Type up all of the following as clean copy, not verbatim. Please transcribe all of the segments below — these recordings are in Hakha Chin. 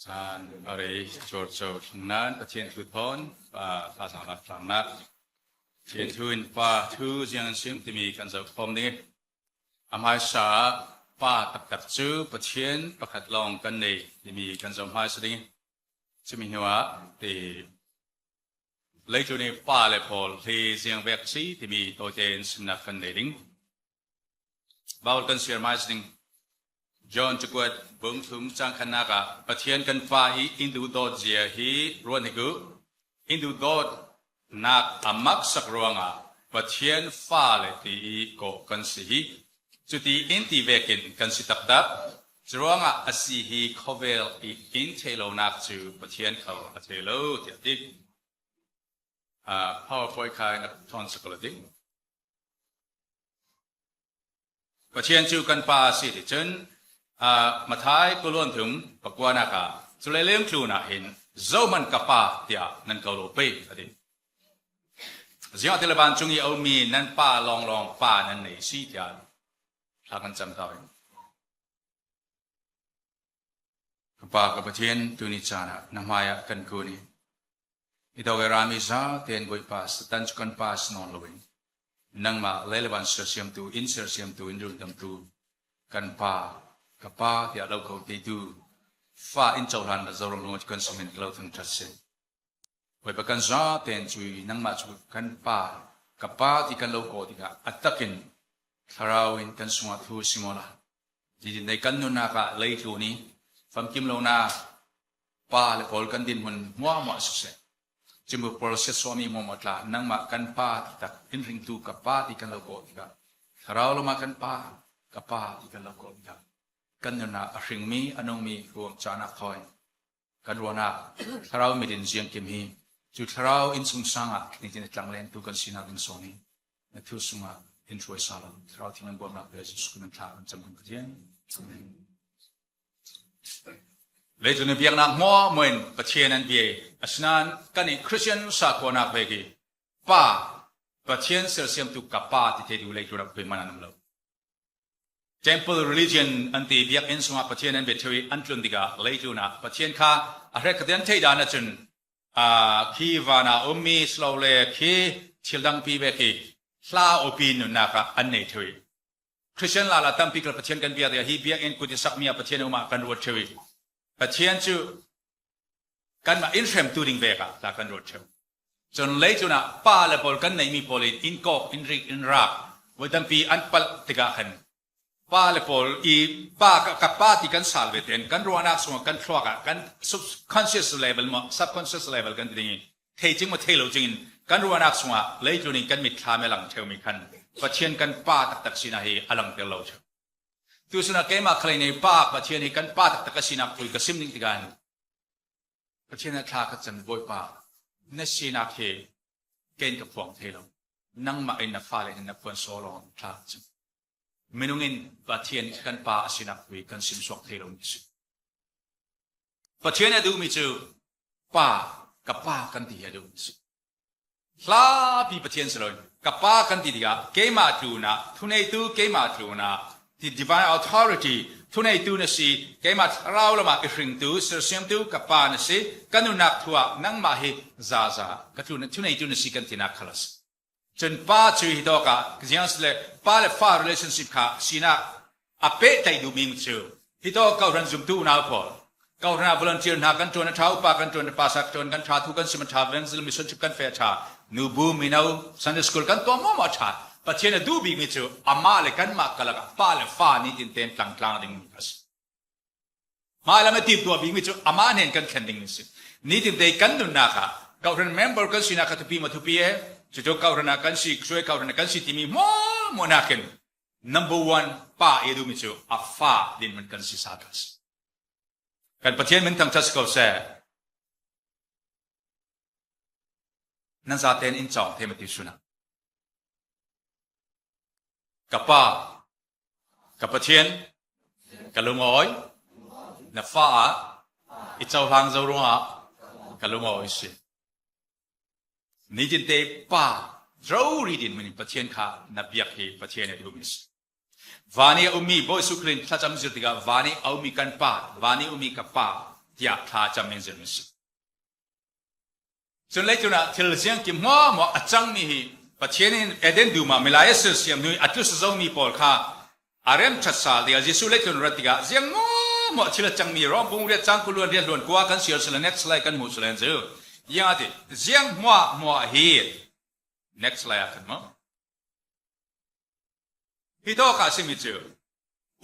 Caan a rei chorcho nan Pathian thu thawn pa thazaang lak tlangnak Pathian thu in pa thu ziang an sim timi kan zoh khawm ding. A hmaisa ah pa taktak cu Pathian pakhat lawng kan nei timi kan zoh hmaisa ding. Cumi hnu ah ti leitlun i pa le pawl hi ziang vek si timi tawite in simnak kan nei ding. Baul kan share mai ding. John cakuat bung thum cang khannak ah Pathian kan fa i in duh dawt zia hi ruat hnik u. In duh dawt nak a maksak ruangah Pathian fa le ti i kawh kan si hi. Cuti in ti vekin kan si taktak. Curuangah a si hi khawvel i in thei lonak cu Pathian kho a thei lo tiah ti. PowerPoint kha in a thawn sakal ding. Pathian cu kan Pa a si ti cun Matthai kuluan thum pakuanak ah cu le lengtlun ah hin zohhmanh ka Pa tiah nan ko lo pei a ti. Ziang ti le vancung i a ummi nan Pa lawnglawng Pa nan nei si tiah thla kan cam ta. Ka Pa ka Pathian tuni caan ah na hmai ah kan kun i i do rami za tein Bawipa Satan cu kan pa si nawn loin nangmah leilevan sersiamtu inn sersiamtu in rundamtu kan pa ka pa tiah lo ko teitu fa in cohlan la zoram lung kan simin lo thang that si Bawipa kan za tein cui nangmah cu kan pa ka pa ti kan lo ko tikah a takin thlarau in kan sungah thu simola Nitin kan nunnak ah leitlun i famkim lonak pa le pawl kan dinhmun hmuahmuah siseh, cimu pawl siasuahmi hmuahmuah tla nangmah kan pa taktak in ringtu ka pa ti kan lo kawh tikah thlarau lamah kan pa ka pa ti kan lo kawh tikah kan nunah a hringmi a nungmi ruam caanak thawng kan ruahnak thlarau midin ziangkim hi cu thlarau innchung sang ah nitin tlangleng tu kan sinak ding sawm hi na thil sungah in hruai sa lo thlarau thiang in bawmnak pe Jesuh kan thla kan cam kan Pathian. Leicung in biaknak hmuah muin Pathian an bia asinain kan i Christian sakhuanak ve ki pa Pathian sersiamtu ka pa ti te du leitu rak man an um lo. Temple religion an ti biakinn sungah Pathian an biatheu i an tlun tikah leitlun ah Pathian kha a hrek an theih dan ahcun khi van ah ummi silo le khi thil dangpi ve khi hla awpi nunnak ah an nei theu i Christian la la tampi kal Pathian kan bia hi biakinn kut i sakmi ah Pathian um ah kan ruat theu i Pathian cu kanmah in hremtu ding vek ah ta kan ruat theu. Cun leicun ah pa le pawl kan neihmi pawl in in kawk in rik in rak voi tampi an palh tikah khan pa le pawl i pa ka pa ti kan sal ve ten kan ruahnak sungah kan thluak ah kan subconscious level mo subconscious level kan ti ding i thei cing mo thei lo cing in kan ruahnak sungah leitlun in kan mitthlam e lang theumi khan Pathian kan pa taktak sinak hi a lang ter lo theu. Tu sinah keimah khalei nei pa Pathian hi kan pa taktak a sinak pui ka sim ning tikah Pathian ah thla ka cam Bawipa na sinak hi ken ka phuang thei lo nangmah in na fale in na phuan sawlawng thla ka cam minung in Pathian kan pa a sinak pui kan sim suak thei lo ni si Pathian a duhmi cu pa ka pa kan ti hi a duhmi si Hlapi Pathian si loin ka Pa kan ti tikah keimah tlun ah thuneitu keimah tlun ah the divine authority thuneitu na si keimah thlarau lamah i hringtu sersiamtu ka Pa na si ka nunnak thu ah nangmah hi zaza ka tlun thuneitu na si kan tinak khal a si. Cun pa cu hi dawk ah ziang le pa le fa relationship kha sinak a pehtlaih duhmi cu hi to kohhran zumtu unau pawl kohhran ah volunteer hna kan ṭuan a ṭha upa kan ṭuan pastor ṭuan kan ṭha thu kan sim a ṭha evangelism mission trip kan fe a ṭha nubu mino Sunday school kan tuah maw a ṭha Pathian a duh bikmi cu amah le kanmah kalak ah pa le fa nih tin ten tlangtlang ding a si hmailam a timtuah bikmi cu amah nen kan thlen ding a si nitin te kan nunnak ah kohhran member kan sinak kha thupi ma thupi e cucu kohhran ah kan si suai kohhran ah kan si timi mo mo nakin Number one pa e duhmi cu a fa dinhmun kan si sa kas. Kan Pathian min thangṭhat si ko seh. Nan zaten in cawng the ma ti suna. Ka pa, ka Pathian, ka lungawi, na fa ah i cohlang zo ruangah ka lungawi si. Nitinte pa rori din min Pathian kha na biak hi Pathian a duhmi si. Van i a ummi Bawi Jesuh Khrist thlacam zir tikah van i a ummi kan pa, van i ummi ka pa. tiah thla cam in zirmi si. Cun leicun ah thil ziangkim hmuahhmuah a cangmi hi Pathian in Eden dum ah milai a sersiam hnu i a tlus zomi pawl kha a rem ṭhat sal tikah Jesuh leitlun rat tikah ziang hmuahhmuah thil a cangmi rawng bung riat cang kuluan riat hluan kua kan sial sila next slide kan hmuh sila cu yang ati ziang hmuahhmuah hi next slide ah khan mu hi to ka simi cu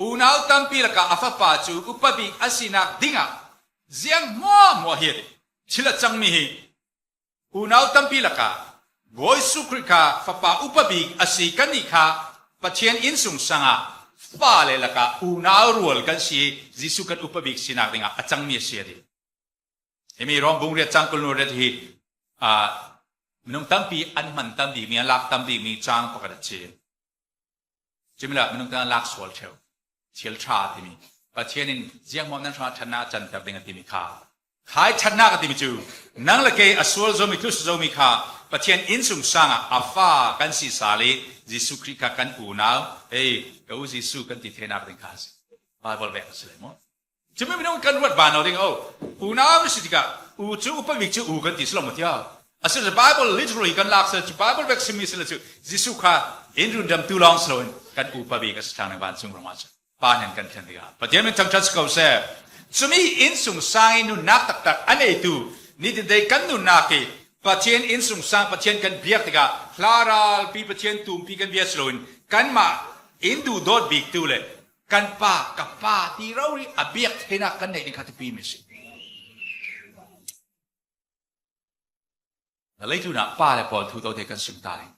unau tampi lakah a fapa cu upa bik a sinak dingah ziang hmuahhmuah hi thil a cangmi hi unau tampi lakah Bawi Jesuh Khrih kha fapa upa bik a si kannih kha Pathian innsung sangah fale lakah unau rual kan si Jesuh kan upa bik sinak dingah a cangmi a si a ti. Himi Rom bung riat cang kulnu riat hi minung tampi an hman tam bikmi an lak tam bikmi caang pakhat a si. Cimila minung tan lak sual theo. Thil tha timi Pathian in ziangmaw nan hrang ṭhatnak a canter ding a timi kha khai ṭhatnak a timi cu nang le kei a sual zomi tlus zomi kha Pathian inn sung sang ah a fa kan si sal i Jesuh Khrih kha kan unau hey ka u Jesuh kan ti thenak ding kha a si. Bible vek a si lai maw? Cumi minung kan ruat ban lo ding o unau si tikah u cu upa bik cu u kan ti si lo maw tiah asile Bible literally kan lak sel cu Bible vek simi sila cu Jesuh kha in rundam tu lawng si loin kan upa bik a si thlang vancung ram ah cun pa nen kan thlen tikah Pathian min thangṭhat si ko seh. Cumi innsung sang i nunnak taktak a neitu nitin te kan nunnak hi Pathian innsung sang Pathian kan biak tikah hla ralpi Pathian tumpi kan bia si loin kanmah inn duh dawt bik tu le kan pa ka pa ti rori a biak thenak kan neih ding kha tupi mi si. Leitu nak pa le pawl thu to te kan sim ta ding.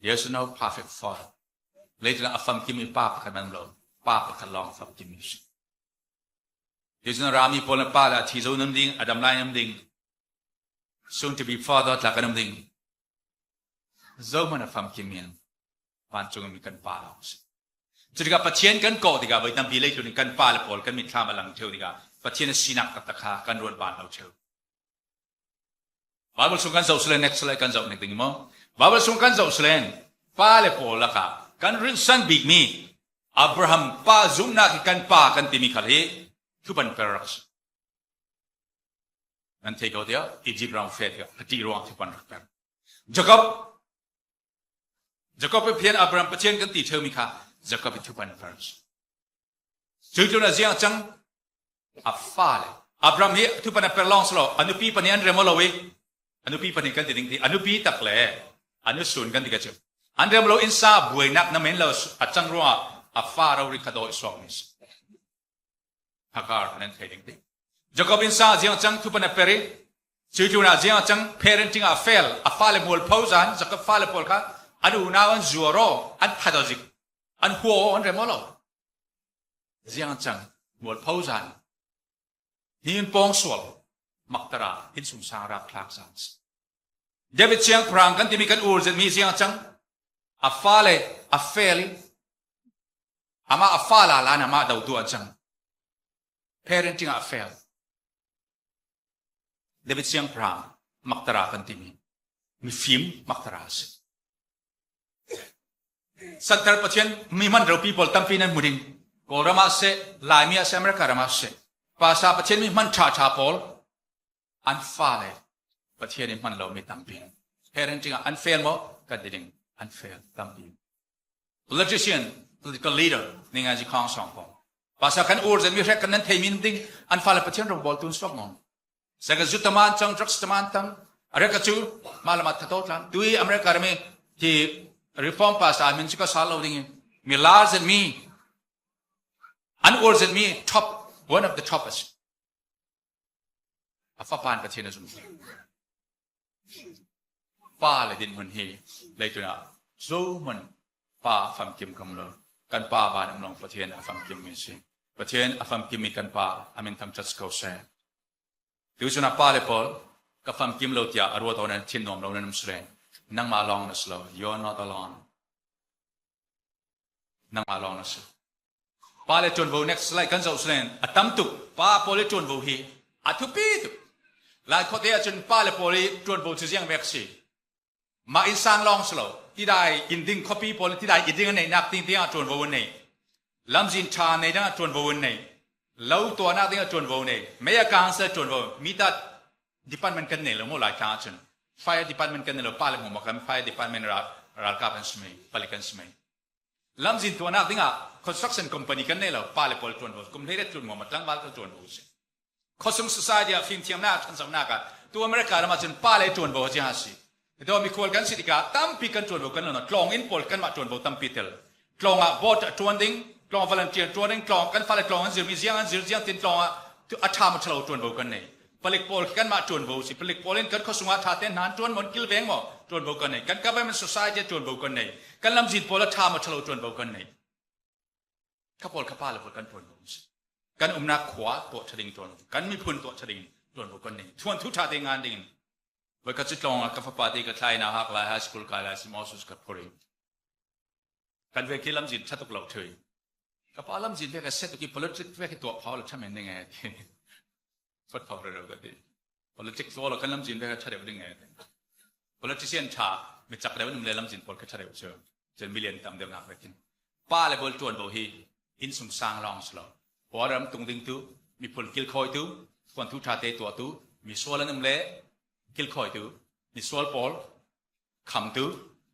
There's no perfect father. Leitu nak a famkim i pa pakhat man lo pa pakhat lawng famkim mi si. There's no rami pawl na pa le a thi zo nam ding adam lai nam ding soon to be father tla kan nam ding zo man a famkim mi vancung mi kan pa lawng si. Cu tikah Pathian kan kawh tikah voi tampi leitlun in kan pale pawl kan mitthlam a lang theo tikah Pathian a sinak taktak kha kan ruat ban lo theo. Bible chung kan zoh selen next slide kan zoh nek ding maw? Bible chung kan zoh selen pale pawl lakah kan rinsan bikmi Abraham pa zumnak hi kan pa kan timi khal hi thupan per rak si. Nan thei ko tiah Egypt ram fe tikah a ṭih ruang thupan rak per. Jacob Jakob i phian Abraham Pathian kan ti ṭheumi kha Jakob i thupan first. Cu tlun a ziang cang a fale Abraham hi thupan a per lawng silo a nupi pahnih an rem lo i a nupi pahnih kan ti ding ti a nupi tak le a nusun kan ti ka cu an rem lo insa buainak na men lo a cang ruangah a fa rori kha dawi suak mi si. Hagar nan thei ding ti. Jacob in sa ziang cang thupan a per i cu tlun ah ziang cang parenting ah fail a fale mual pho zan Jacob fale pawl kha an unau an zuaro an that zik an huo an rem lo ziang cang mual pho zan hin pong sual maktara hin sung sang rak thlak zan David siang prang kan timi kan ur mi ziang cang a fale a fail Amah a fa la lan amah dotu an cang. Parenting ah fail. David siangpahrang maktara kan timi mifim maktara a si. Santar Pathian mi man ropi pawl tampi nan hmu ding. Kawlram ah seh, Laimi ah seh, America ram ah seh. Pasa Pathian mi hman ṭha ṭha pawl an fale Pathian i hman lomi tampi. Parenting ah an fail maw? Kan ti ding. An fail tampi. Politician, political leader ning an si khong song ko. Pasal kan ur mi hrek kan nan thei min ding an fale Pathian rong bol tun sok ngong. Saka zu taman chang drugs taman tang areka chu malama thato tlang tui America rami ti reform pasal min chu ka sal lo ding mi large and mi an ur mi top one of the top as A fapa in Pathian a zum. Pa le dinhmun hi leitun ah zohmanh pa famkim kam lo. Kan pa van um long Pathian a famkim mi si. Pathian a famkim mi kan pa amin thangṭhat ko seh. Tuchun ah pa le pawl ka famkim lo tiah a ruat nan thin nuam lo nan um sren. Nangmah lawng na si lo. You are not alone. Nangmah lawng na si. Pa le ṭuanvo next slide kan zoh slen a tam tuk. Pa pawl i ṭuanvo hi a thupi tuk. Lai khuate ahcun pa le pawl i ṭuanvo cu ziang vek si. Mah inn sang lawng si lo. Tidai inn ding khuapi pawl tidai inn ding an neihnak ting tiang ah ṭuanvo an nei. Lamzin ṭha nei dang ah ṭuanvo an nei. Lo tuahnak ding ah ṭuanvo nei. Mei a kang seh ṭuanvo. Mitat department kan nei lo maw Laitlang ahcun. Fire department kan nei lo. Pa le hmu kan fire department ralkap an si mei, palik an si mei. Lamzin tuahnak ding ah construction company kan nei lo. Pa le pawl ṭuanvo. Kum hlei ret tlun maw tlangval ka ṭuanvo si. Khuasung society ah fimthiamnak ṭhanchonak ah tu America ram ahcun pa le ṭuanvo a si. Ito mikhual kan si tikah tampi kan ṭuanvo kan lo tlawng in pawl kanmah ṭuanvo tampi tel. Tlawng ah boat a ṭuan ding, tlawng volunteer ṭuan ding, tlawng kan fale tlawng an zirmi ziang an zir ziang tin tlawng ah a ṭha maw ṭhalo ṭuanvo kan nei. Palik pawl kanmah ṭuanvo si. Palik pawl in kan khuasung ah ṭha tein hna an ṭuan maw an kilveng maw ṭuanvo kan nei. Kan government society ah ṭuanvo kan nei. Kan lamzin pawl a ṭha maw ṭhalo ṭuanvo kan nei. Kha pawl kha pa le pawl kan ṭuanvo si. Kan umnak khua tuah ṭha ding ṭuanvo, kan miphun tuah ṭha ding ṭuanvo kan nei. Thuan thu ṭha te ngan ding in Voikhat cu tlawng ah ka fapa te ka thlai na hak lai high school kai lai simosus ka phuri. Kan ve khi lamzin thatuk lo thui. Ka pa lamzin ve ka set ki politics ve ki tuah phau la thamen ding e. Fat phau re ka ti. Politics lo kan lamzin ve ka thadeu ding e. Politician tha mi chak deu num le lamzin pol ka thadeu chu. Chen million tam deu nak vekin. Pa le bol tuan bo hi in sung sang long slo. Kawlram tungding tu, miphun kilkhawitu, thuanthu ṭhate tuahtu, misual an um le kilkhawitu, misual pawl khamtu,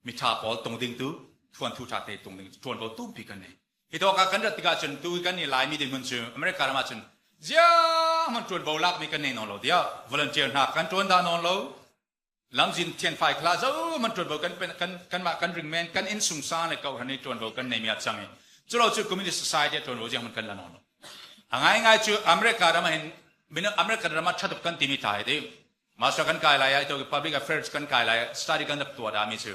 miṭha pawl tungdingtu, thuanthu ṭhate tungding ṭuanvo tumpi kan nei. Hi tawk ah kan rat tikah cun tu kan i Laimi dirhmun cu America ram ah cun ziahmanh ṭuanvo lakmi kan nei nawn lo tiah volunteer hna kan ṭuan dah nawn lo. Lamzin thianfai khla zo man ṭuanvo kan kan kanmah kan ring men kan inn sungsa le ko han i ṭuanvo kan nei mi a cang i culo cu communist society a ṭuanvo ziang man kan la nawn lo. A ngaingai cu America ram ah hin minung American ram ah ṭhatuk kan timi tla hi ti master kan kai lai ah ito public affairs kan kai lai study kan rak tuah dah mi cu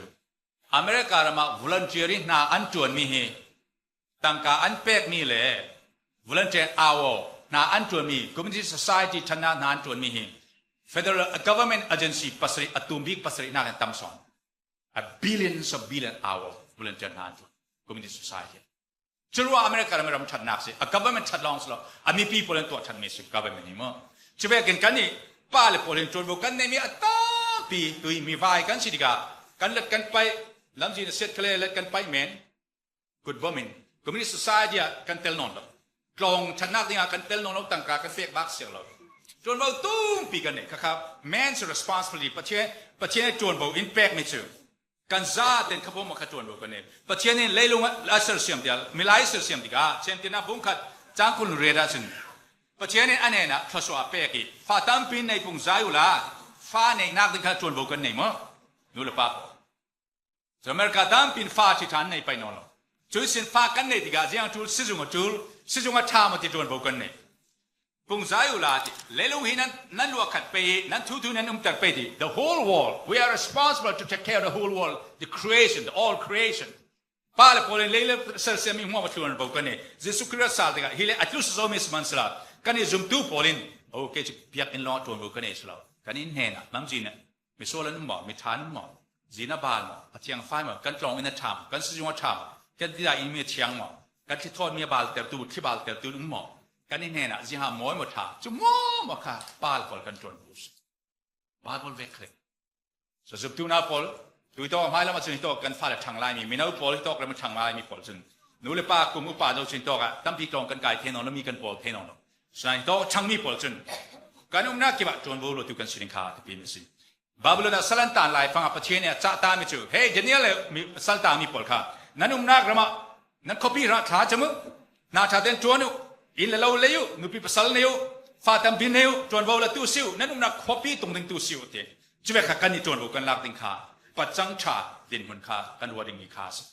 America ram ah volunteer hna an ṭuanmi hi tangka an pekmi le volunteer hour hna an ṭuanmi community society ṭhannak hna an ṭuanmi hi federal government agency pasarih a tum bik pasarih hna kan tam sawn a billions of billion hour volunteer hna an ṭuan community society curuah America ram ram ṭhatnak si a government ṭhat lawng si lo a mipi pawl an tuah ṭhatmi si government hi mu cuvekin kan i pa le pawl in ṭuanvo kan neimi a tampi tui mi vai kan si tikah kan let kan paih lamzin a set khale let kan paih men kutbom in communist society ah kan tel nawn lo tlawng ṭhatnak dingah kan tel nawn lo tangka kan pek bak siang lo ṭuanvo tumpi kan nei khakha man's responsibility Pathian Pathian ṭuanvo in pek mi cu kan za ten khabom kha ṭuanvo kan nei Pathian in leilung a sersiam tiah milai sersiam tikah chentina bungkhat cangkul red ah cun Pathian in anen ah thluachuah pek i fa tampi nei pung zai ula fa neihnak ding kha ṭuanvo kan nei maw nu le pa America tampi in fa ṭhi ṭhan nei pai nawn lo. Cu sin fa kan nei tikah ziang ṭul sizung a ṭul, sizung a ṭha maw ti ṭuanvo kan nei. Pungzai u la ti leilung hi nan nan lua khat pe i nan thu thu nan umter pe ti the whole world we are responsible to take care of the whole world the creation the all creation pa le pawl in leile sersiam mi huam a thluan bo kan nei Jesuh Christ sal tikah hi le atlu so mi sihmanhsela kan i zumtu pawl in okay cu biakinn lawng ṭuanvo kan nei silo kan in hnen ah lamzin misual an um maw miṭha an um maw zin a baal maw a thiang fai maw kan tlawng in a ṭha maw kan sizung a ṭha maw kan tida in mi a thiang maw kan thlithawn mi a baal tertu thli baal tertu um maw kan i hnen ah ziha mawi maw ṭha cu maw maw kha paal pawl kan ṭuan bu si paal pawl vek khle so zumtu na pawl tu to hmai lam cun to kan fale ṭhang lai mi mino pawl hi tok ram ṭhang lai mi pawl cun nu le pa kum upa zo cun tok ah tampi tlawng kan kai the non mi kan pawl the non lo Sinain to changmi pawl cun kan umnak kip ah ṭuanvo lotu kan si ding kha tipi a si. Babylon ah sal an taan lai fang ah Pathian nih a cah tami cu hey Daniel le mi sal taangmi pawl kha nan umnak ram ah nan khuapi ram thla cam u hna ṭha tein ṭuan u inn le lo lei u nupi pasal nei u fa tampi nei u ṭuanvo la tu si u nan umnak khuapi tung ding tu si u ti cu ve kha kan i ṭuanvo kan lak ding kha pacang ṭha dinhmun kha kan ruah dingmi kha a si.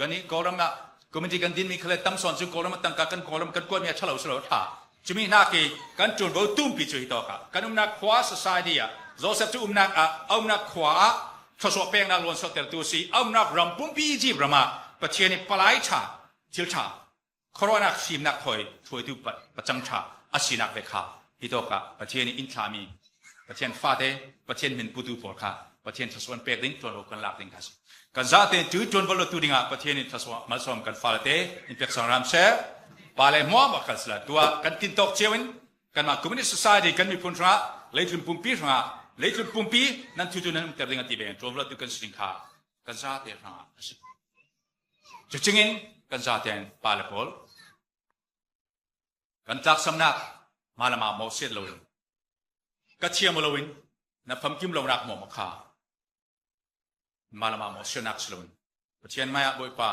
Kan i Kawlram ah committee kan dinmi kha le tamsawn cu Kawlram ah tangka kan Kawlram kan kuatmi a ṭhalo silo ṭha. Cumi hna ki kan ṭuanvo tumpi cu hi tawk ah kan umnak khua society ah Joseph cu umnak ah a umnak khua ah thluachuah peknak lawn sawhtertu a si. A umnak ram pumpi Egypt ram ah Pathian nih palai ṭha thil ṭha khuaruahnak fimnak thoi hruaitu pacang ṭha a sinak ve kha hi tawk ah Pathian nih inn thlami Pathian fate Pathian min putu pawl kha Pathian thluachuah pek ding ṭuanvo kan lak ding kha si kan zate tu ṭuanvo lo tu dingah Pathian nih thluachuah malsawm kan fale te in pek sang ram seh pa le hmuam kan sila tua kan tin tawk cio in kanmah communist society kan miphun hrangah leitlun pumpi hrangah leitlun pumpi nan thu tu nan umter ding ati ve ṭuanvo lo tu kan si ding kha kan zate hrangah a si Cucingin kan zaten pa le pawl. Kan tlaksamnak malama maw set loin ka thiam loin na famkim lonak maw kha malama maw sianak si loin Pathian mai ah Bawipa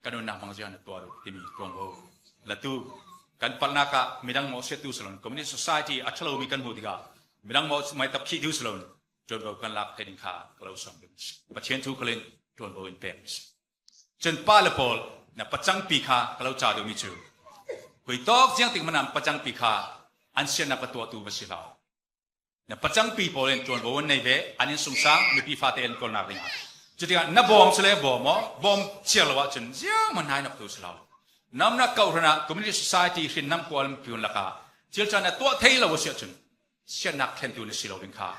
kan nunnak hmang zia na tuar timi tuanvo latu kan palhnak ah midang maw siatu si loin communist society a ṭhalomi kan hmuh tikah midang maw mai tap khih tu si loin ṭuanvo kan lak thei ding kha ka lo som ding Pathian thu khalin ṭuanvo in pek cun pa le pawl na pacang pi kha ka lo ca duhmi cu hui tawk ziang tik manam pacang pi kha an siannak ka tuahtu va si hlah. Na pacang pi pawl in ṭuanvo an nei ve, an in sungsang mipi fate an kawlnak ding ah. Cutikah na bawm sile bawm maw bawm chiar lo ahcun ziang man nai nok tu si lo. Namnak kohhran ah community society hrin nam kual piun lakah thil chan na tuah thei lo a si ahcun siannak thlentu na si lo ding kha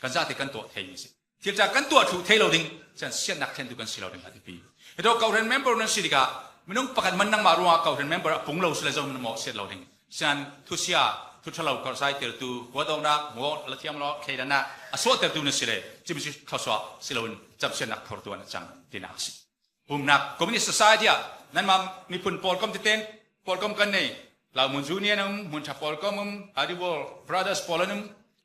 kan zate kan tuah thei mi si. Thil ca kan tuah thlu thei lo ding chan siannak thlentu kan si lo ding a ti pi. Hito kohhran member nan si tikah minung pakhat man nangmah ruangah kohhran member a pung lo sile zong na mawh siat lo ding. Sian thusia thuthalo karsai tertu huadongnak ngo la thiam lo thleidan ah a sawh tertu na si le chimsi thoswa siloin camsiannak phortu an cang tinak si. Pumnak communist society ah nanmah miphun pawl kom teten pawl kom kan nei Laumun Union um mun tha pawl kom um Adiwal Brothers pawl an um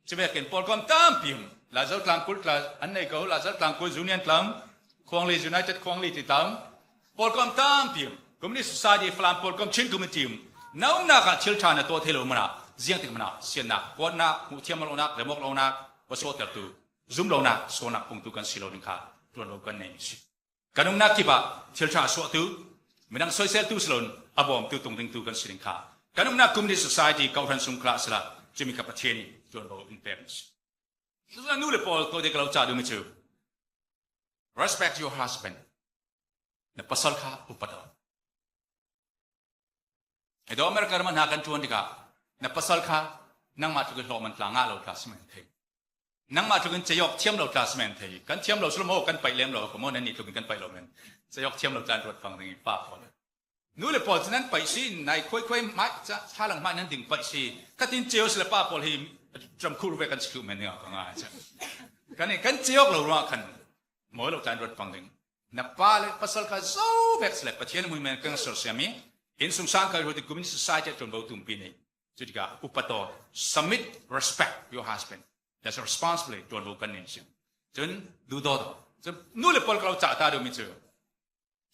chivekin pawl kom tampi um la zo tlang kul tla an nei ko la zo tlang kul Union tlang Khuangli United Khuangli ti tang pawl kom tampi um communist society Falam pawl kom Chin community um naumnak ah thil tha na to thelo mana ziang tik mana siannak kuatnak hmuh thiam lonak remok lonak waso tertu zum lonak sonak pungtu kan si lo ding kha tuan lo kan nei si. Kan umnak kip ah thil ṭha a suahtu, midang soiseltu si loin a bawmtu tungdingtu kan si ding kha kan umnak community society kohhran sung kla sila cumi kha Pathian nih ṭuanvo in pek a si. Cucu nu le pawl ko de ka lo ca duhmi cu respect your husband, na pasal kha upat awk. Edo America ram hna kan ṭuan tikah na pasal kha nangmah tluk in hlawh man tla ngah lo tla si men thei. Nangmah tluk in cayok thiam lo tla men thei. Kan thiam lo sulmo kan paih lem lo ko mo nan ni tluk in kan paih lo men. Cayok thiam lo tlan ruat fang ding pa pawl. Nu le pawl cu nan paih si nai khoi khoi mai cha thalang mai nan ding paih si. Katin ceo sile pa pawl hi tram khur ve kan silu men nga ka nga cha. Kan kan cayok lo ruang khan mo lo tlan ruat fang ding. Na pa le pasal kha zo vek sile Pathian mui men kan sor siami in sung sang kai hu ti community society ṭuan bo tumpi nei. Cutikah upato submit, respect your husband. That's a responsibility ṭuanvo kan ning si. Cun duhdawt. Cun nu le pawl ka lo cah ta deuhmi cu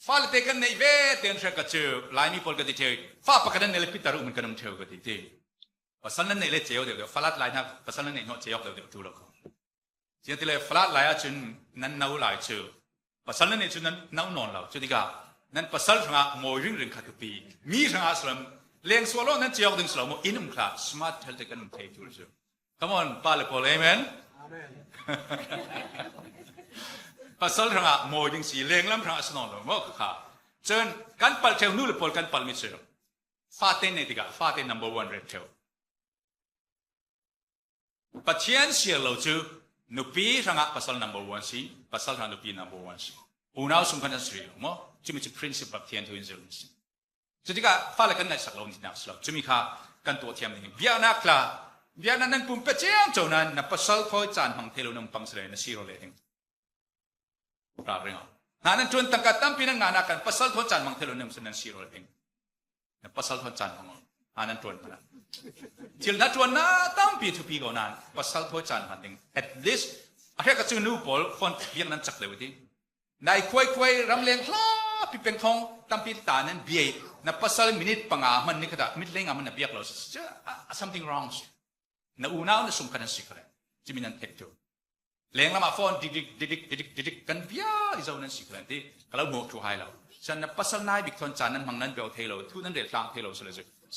fale te kan neih ve ten hre ka cu Laimi pawl ka ti theu fa pakhat nan nei le pitar um kan um theu ka ti ti. Pasal nan neih le ceu deuh deuh falat lai hna pasal nan neih hnawh ceok deuh deuh tu lo ko. Cia ti le falat lai ahcun nan no lai cu pasal nan nih cun nan no nawn lo. Cu tikah nan pasal hrangah mawi ringring kha tupi mi hrangah salam leng sual lo nan ceok ding silo mu inn um khla smart thel te kan um thei tu cu. Come on pa le pawl amen. Amen. Pasal hrangah mawi ding si leng lam hrangah sanon lo mo kha. Cun kan pal theu nu le pawl kan pal mi cu fate nei tikah fate number one ret theu. Pathian siar lo cu nupi hrangah pasal number one si, pasal hrang nupi number one si. Unau sung khan an si lo maw? Cumi cu principle Pathian thu in zir si. Cutikah fale kan ngaihsak lo tinak si lo. Cumi kha kan tuah thiam ding. Biaknak tla biaknak nan pum pe ciang cho nan na pasal khoi caan hmang thelo nang pang sile na si ro le ding. Ralring na nan tuan tangka tampi nan ngana kan pasal thon caan hmang thelo nam nan si ro le ding. Na pasal thon caan hmang ha nan tuan hna thil na tuan na tampi thupi ko nan pasal thawi caan hman ding at least a hrek cu nu pawl phone biak nan chak deuh ti nai khuai khuai ramleng hla pi peng thong tampi ta nan biai na pasal minute panga man ni khata mit leng man na biak lo something wrong na unau na sung khan si khare chimi nan thek tu leng lam ah phone dik dik dik dik dik dik kan bia i zo nan si khan ti kalau mo thu hai lo san na pasal nai bik thon chan nan mang nan beo thei lo thu nan rel tlang thei lo so le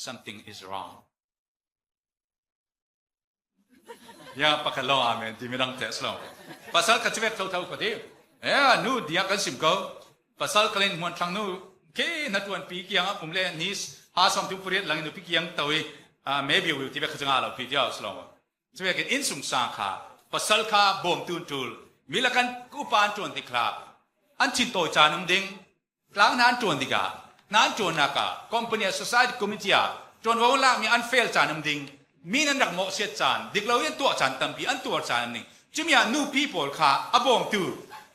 something is wrong ya pakhat lo amen ti mi dang te slo pasal ka chwet tho tho ko ti e nu dia kan sim ko pasal kalin muan thlang nu ke na tuan pi kiang um le nis ha som tu puriat lang nu pi kiang toi maybe will ti be khachanga lo pi tia slo Cubekin innsung sang kha pasal kha bawmtu an ṭul. Mi lakan upa an ṭuan tik hlah. An thintawi caan um ding. Tlang hna an ṭuan tikah hna an ṭuannak ah company ah society committee ah ṭuanvo an lakmi an fail caan um ding. Mi nan rak mawhchiat caan, dik lo in tuah caan tampi an tuar caan um ding. Cumi ah nupi pawl kha a bawmtu,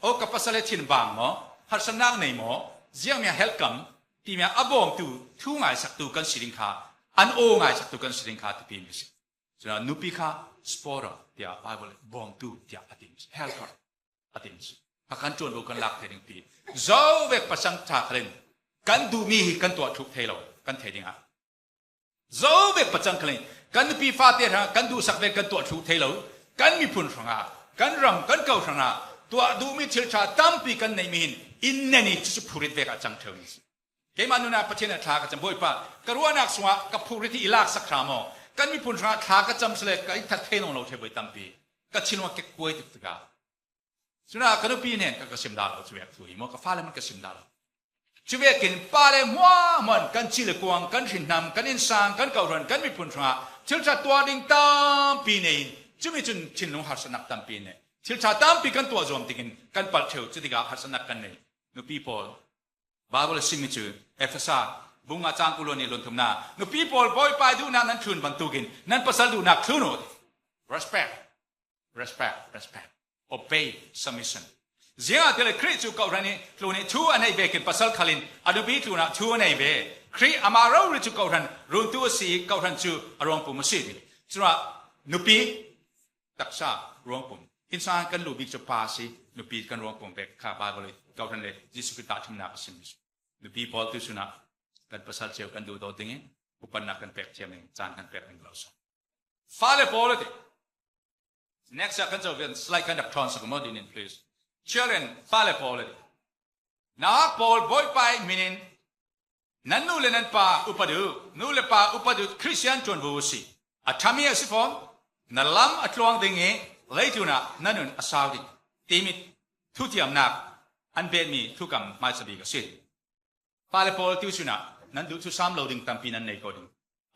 o ka pasal he thin vang maw, harsatnak nei maw, ziangmi ah help kam, timi ah a bawmtu, thu ngai saktu kan si ding kha. An aw ngai sak tu kan si ding kha tipi mi si. Cun nupi kha supporter tiah Bible bawmtu tiah a ti mi si. Helper a ti mi si. A kan tuan bu kan lak thei ding pi. Zo vek pasang tha khalin kan duhmi hi kan tuah thuk thei lo kan thei ding ah. Zo vek pacang khalin kan nupi fate hrang kan duhsak ve kan tuah thlu thei lo kan miphun hrangah kan ram kan ko hrangah tuah duhmi thil tha tampi kan neih mi hin in nen i cucu phurit vek ah cang theu ni si. Keimah nun ah Pathian ah thla ka cam. Bawipa, ka ruahnak sungah ka phurrit hi i lak sak hram aw. Kan miphun hrangah thla ka cam sile ka i that thei lo the voi tampi. Ka thinlung a kekkuai tuk tikah. Cuna ka nupi nen ka ka sim da lo cu vek thu hi maw ka fale man ka sim da lo. Cu vekin pa le hmuah man kan ci le kuang kan hrinnam kan innsang kan kohhran kan miphun hrangah thil tha tuah ding tampi nei in cumi cun thinlung harsatnak tampi nei. Thil tha tampi kan tuah zuam tikin kan palh theu cu tikah harsatnak kan nei. Nupi pawl Bible a simi cu Efesa bunga cang kulon i lun thumna nupi pawl bawipa duhnak nan thlun bantukin nan pasal duhnak thlun u. Respect, respect, respect, obey, submission. Ziangah tile Khrih cu kohhran i tlun i thu a nei ve kin pasal khalin a nupi tlun ah thu a nei ve. Khrih amah rori cu kohhran runtu a si i kohhran cu a ruangpum a si. Cunah nupi taksa ruangpum insang kan lu bik cu pa si nupi kan ruangpum pek kha Bible i kohhran le Jesuh Khrih tahchunhnak a si nupi pawl tu sunah kan pasal cio kan duh dawt ding in upannak kan pek thiam ning caan kan pek ning lo so fale pawl ati next ah kan zo slide kan rak thawn sak mo din in please children fale pawl ati na pawl bawipa minin Nan nu le nan pa upat u. Nu le pa upat u Christian ṭuanvo u si. A ṭhami a si fawn. Na lam a tluang ding i leitlun ah na nun a sau ding timi thutiamnak an betmi thukam hmaisa bik a si. Fale pawl tu sinah nan duh thusam lo ding tampi nan nei ko ding.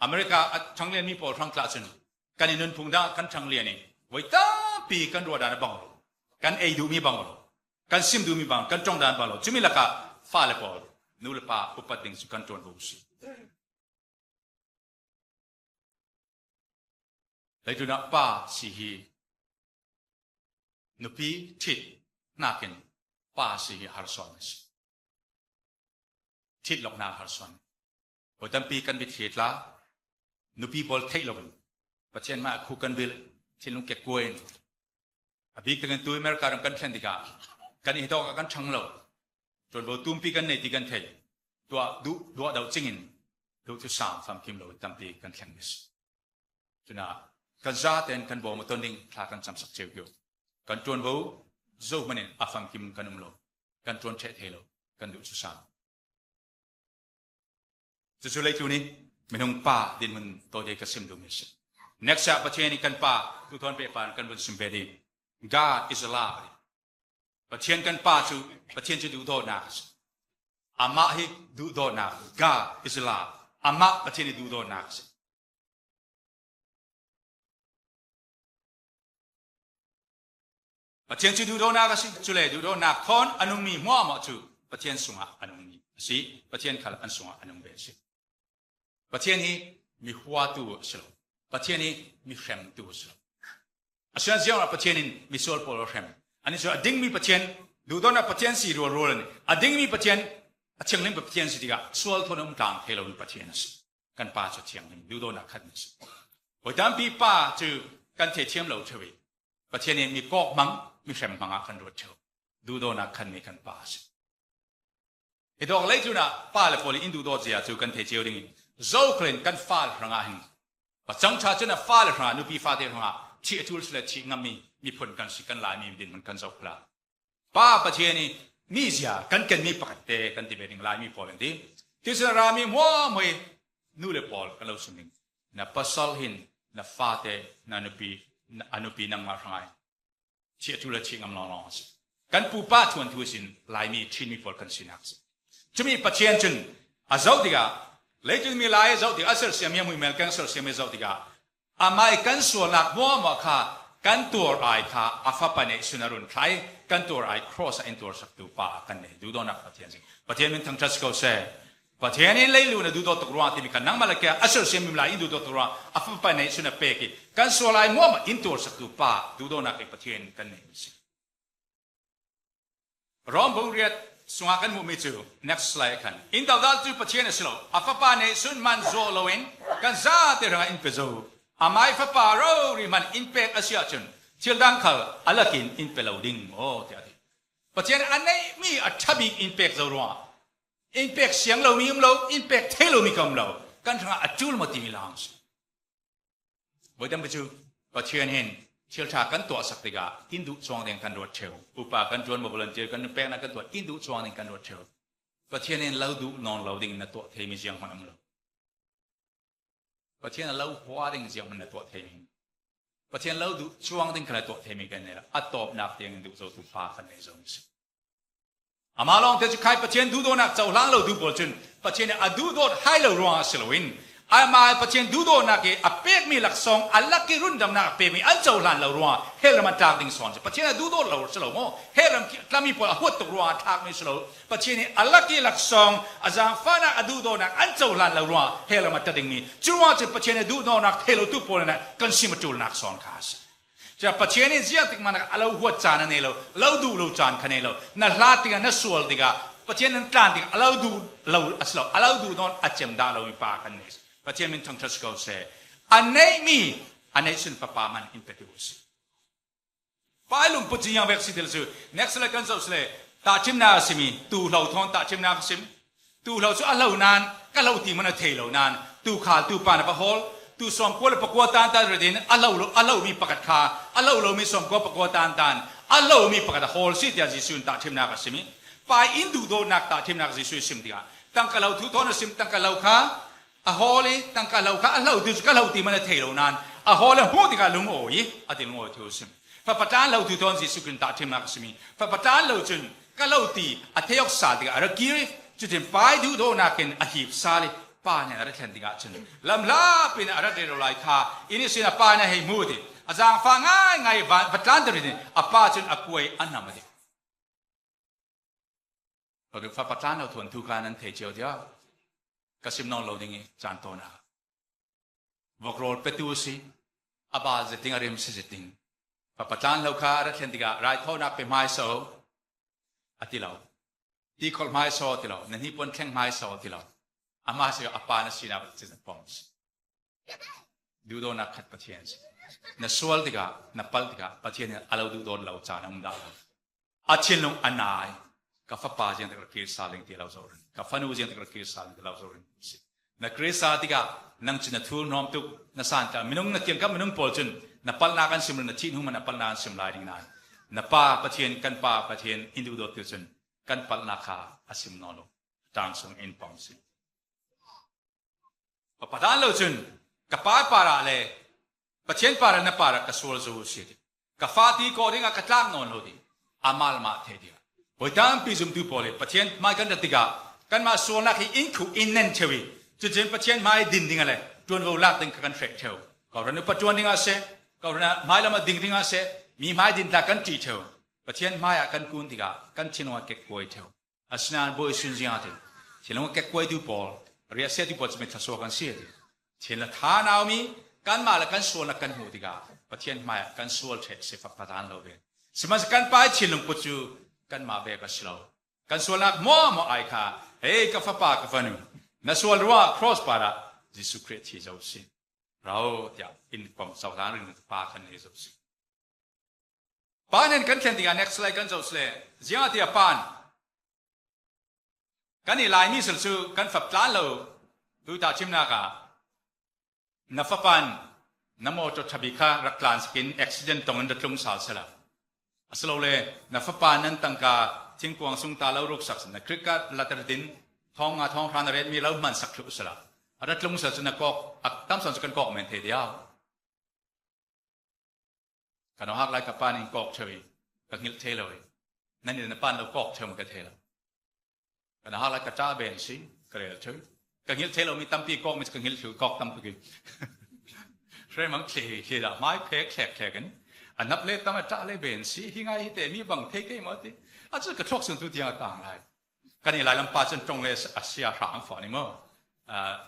America a ṭhanglianmi pawl hrang tlah cun kan i nunphung dah kan ṭhanglian i voi tampi kan ruahdan a bang lo. Kan ei duhmi bang lo. Kan sim duhmi bang kan ṭong dan bang lo. Cumi lakah fale pawl nu le pa upat ding cu kan ṭuanvo si. Leitun ah pa si hi nupi ṭhit nakin pa si hi harsuan a si. Ṭhit loknak harsuan. Voi tampi kan mitthli tla nupi pawl theih loin Pathian mah khu kan bil thinlung kekkuai in a bik takin tu America ram kan thlen tikah kan i dawk ah kan ṭhang lo ṭuanvo tumpi kan nei ti kan thei tuah duh duah do cingin duh cu sang famkim lo tampi kan thleng mis cuna kan za ten kan bawm ton ding thla kan cam sak cheu kyo kan ṭuanvo zo manin a famkim kan um lo kan ṭuan ṭhe thei lo kan duh cu sang Cucu leitu nih minung pa dinhmun tawite ka sim duhmi a si. Next ah Pathian nih kan pa tuthon pe pa kan vun sim ve ding. God is love. Pathian kan pa cu Pathian cu duhdawtnak a si. Amah hi duhdawtnak God is love. Amah Pathian hi duhdawtnak a si. Pathian cu duhdawtnak a si. Cule duhdawtnak thawn a nungmi hmuahhmuah cu Pathian sungah a nungmi a si. Pathian khal an sungah a nung ve a si. Pathian hi mi huatu a si lo. Pathian hi mi hremtu a si lo. Asian ziang ah Pathian in misual pawl a hrem. Ani cu a dingmi Pathian, duhdawtnak Pathian si rual rual in a dingmi Pathian, a thianghlim Pathian si tikah sual thawn um tlang thei lomi Pathian a si. Kan pa cu thianghlim duhdawtnak khat a si. Hawi tampi pa cu kan theithiam lo theu i Pathian nih mi kawk hmang, mi hrem hmang ah kan ruat theu. Duhdawnak khan mi kan pa a si. Hi dawk lei tlun ah pa le pawl in duhdawt zia cu kan thei cio ding i zokhlen kan fa le hrang ah hin pacang tha cun a fa le hrang ah nupi fate hrang ah thi a tul sile thi ngam mi miphun kan si kan Laimi din man kan zokhla. Pa Pathian i mi zia kan ken mi pakhat te kan ti ve ding Laimi pawl an ti. Tisin rami hmuah mui nu le pawl kan lo sim ding. Na pasal hin na fate na nupi a nupi nangmah hrangai chiah tu le chih ngam lawnglawng a si. Kan pupa thuan thu sin Laimi Chinmi pawl kan sinak si. Cumi Pathian cun a zoh tikah leicung mi lai a zoh tikah a sersiam i a muimel kan sersiam i zoh tikah amah i kan sualnak hmuahhmuah kha kan tuar ai kha a fapa nih sun a run thlai kan tuar ai cross ah in tuar saktu pa kan nei duhdawnak Pathian si Pathian min thangṭhat si ko seh Pathian in leilu na duhdawt tuk ruang timi kha nangmah le ke a sersiam mi lai in duhdawt tuk ruang a fapa nih sun a pek i kan sual ai muam in tuar saktu pa duhdawnak i Pathian kan nei si Rom bu riat. sungah kan hmuhmi cu next slide khan in dodal cu Pathian a si lo. A fapa nih sun man zaw loin kan zate hrangah in pe zo. Amai fapa rori man in pek a si ahcun thil dang khal alakin in pe lo ding maw tiah a ti. Pathian a neihmi a ṭhabik in pek zo ruangah in pek siang lomi um lo, in pek thei lomi ka um lo. Kan hrangah a ṭul maw timi lawng si. Voidang cu Pathian hin thil ṭha kan tuahsak tikah inn duh chuang ding kan ruat ṭheo. Upa kan ṭuan maw volunteer kan peknak kan tuah inn duh chuang ding kan ruat ṭheo. Pathian in lo duh nawn lo ding na tuah theimi ziang hmanh um lo. Pathian a lo hua ding ziang hmanh na tuah theimi. Pathian lo duh chuang ding kha tuah theimi kan nei a tawpnak tiang in duh zotu pa kan nei zong si. Amah lawng te cu khai Pathian duhdawnak cohlang lo duh pawl cun Pathian nih a duhdawt hai lo ruangah si loin amah Pathian duhdawnak i a pekmi laksawng a lak i rundamnak a pekmi an cohlan lo ruangah hell ram an tlak ding sawn si. Pathian a duhdawt lo si lo maw? Hell ram tlami pawl a huat tuk ruangah thlakmi si lo. Pathian nih a lak i laksawng a zaangfahnak a duhdawnak an cohlan lo ruangah hell ram a tla dingmi cu ruangah cun Pathian nih duhdawnak thei lo tu pawl nih kan sim a ṭulnak sawn kha a si. Cia Pathian in ziah tik man a lo huat caan a nei lo, lo duh lo caan kha nei lo. Na hlat tikah na sual tikah Pathian nan tlan tikah a lo duh lo a si lo, a lo duh nawn a cem dah lo mi pa kan nei. Pathian min thangṭhat si ko seh. A neihmi a neih sun fapa man in petu a si. Pai lungput cu yang vek si til cu next le kan zoh sile tahchimnak a simi tu hlo thawn tahchimnak a sim Tu hlo cu a hlo nain ka hlo ti man a thei lo nain tu khal tu pa na va hawl tu sawm kua le pakua tan tan rit in a lo a lomi pakhat kha a lo lomi sawm kua pakua tan tan a lomi pakhat a hawl si tiah Jesuh in tahthimnak a sim i pa inn duhdawtnak tahthimnak Jesuh sim tikah tangka lo thu thawn a sim tangka lo kha a hawl i tangka lo kha a hlo tu cu ka hlo ti man a thei lo nain a hawl a hmuh tikah lung awi i a ti lung awi thu a sim fapa tlan lo tu thawn Jesuh Khrist tahthimnak a simi fapa tlan lo cun ka lo ti a theok sal tikah a ra kir i cutin pai duhdawhnak in a hip sal i pa nih a ra thlen tikah cun lamhla pin a rat rero lai kha inn sin a pa nih a hei hmu ti a zaangfah ngaingai va tlan in a pa cun a kuai a nam a ti fa patlan lo thuan thu kha nan thei cio dia ka sim non lo ding i caan tawn ah Vokrawl petu si, a ba zeting a rim si zeting. Papatlan lo kha a rat thlen tikah raithawinak pe hmai so a ti lo. Ti khol hmai so ti lo. Na hnipuan thleng hmai so ti lo. Amah si a pa na sinak cizat pom si. Duhdonak khat Pathian si. Na sual tikah, na pal tikah Pathian nih a lo duhdawt lo caan a um dah lo. A thinlung a nai. Ka fapa ziang tik rak kir saling ti lo zo rin. Ka fanu ziang tik rak kir saling ti lo zo rin. Si. Na krisa tikah nang cu na thur hnawm tuk na san ta minung na kiangkap minung pawl cun na palnak an sim na thih hnu man na palnak an sim lai ding nain na pa Pathian kan pa Pathian in duh dawt tu cun kan palnak kha a sim no lo tang sung in pong si padan lo cun ka pa para le Pathian para na para ka sual zu si ka fa ti ko ding ah ka tlak nawn lo ding amal ma the dia voi tampi zumtu pawl hi Pathian hmai kan rat tikah kanmah sualnak hi in khu in nen theu i cucun Pathian hmai din ding le tuanvo lak ding kha kan hrek theu ko ran upa tuan ding ah seh ko ran hmai lam ah ding ding ah seh mi hmai din ta kan ṭi theu Pathian hmai ah kan kun tikah kan thinlung ah kekkuai theu Asinain Bawi Sun Zing ti thinlung kekkuai tu pawl riah sia tu pawl cu mithla kan si ti thin le tha naumi kanmah le kan sualnak kan hmuh tikah Pathian hmaiah kan sual ṭhek sifak patan lo ve sihmanhsehlaw kan pa thinlung put cu kanmah ve ka si lo kan sualnak maw maw ai kha hei ka fapa ka fanu na sual ruah cross par ah Jesuh Khrih thi zo si rau tiah in pom cohlan ring pa khan nei zo si Pa nen kan thlen tikah next slide kan zoh sle ziangah tiah pan kan i Laimi sul cu kan fap tlan lo tu ta chimnak ah na fapan na motor thabi kha rak tlan sakin accident tong in tlung sal sela asilole na fapa nan tangka thingkuang sung ta lo ruk sak na credit card later din thong nga thong hran ret mi lo man sak thlu sela ara tlung sal chu na kok tam son chu kan kok men the diao Kan hak lai ka pa ning kok theu i ka hngilh the lo i nan in na pan lo kok theu ma ka the lo. Kan hak lai ka ṭa ben si ka rel theu. Ka hngilh the lo mi tampi kok mi ka hngilh thlu kok tampi ki. Hre mang thle thle da mai phek thlek thlek in a nap le tam a ṭa le ben si hi ngai hi te mi bang the ke ma ti a cu ka thluak sun tu tiang a tang lai. Kan i lailam pa cun ṭong le a sia hrang fa ni mu.